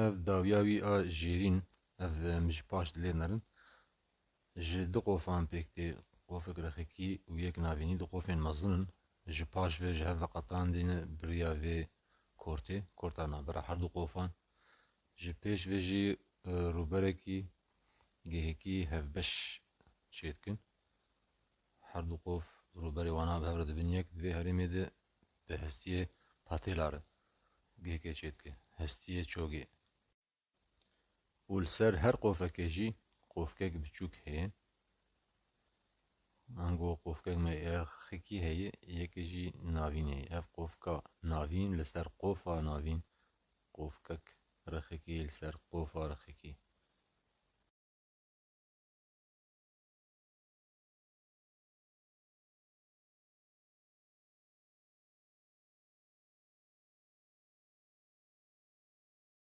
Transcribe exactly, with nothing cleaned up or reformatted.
Ev dawiya wî a jêrîn, ev em ji paş dilê nerin. Ji du qofan pêk tê, qofek rexekî û yek navînî, du qofên mezin in. Ji paş ve ji hev veqetandîne bi riya vê kortê, korta navbera her du qofan. Ji pêş ve jî, e, rûberekî gihekî hevbeş çêdikin. Her du qof rûberê wana bi hev re dibin yek, di vê herêmê de bi hestiyê patêla re gihekê çêdike, hestiyê çogê. Û li ser her qofekê jî qofkek biçûk heye. Ango qofkek me êrxikî heye, yekê jî navîn heye. Ev qofka navîn li ser qofa navîn, qofkek rexikî li ser qofa rexikî.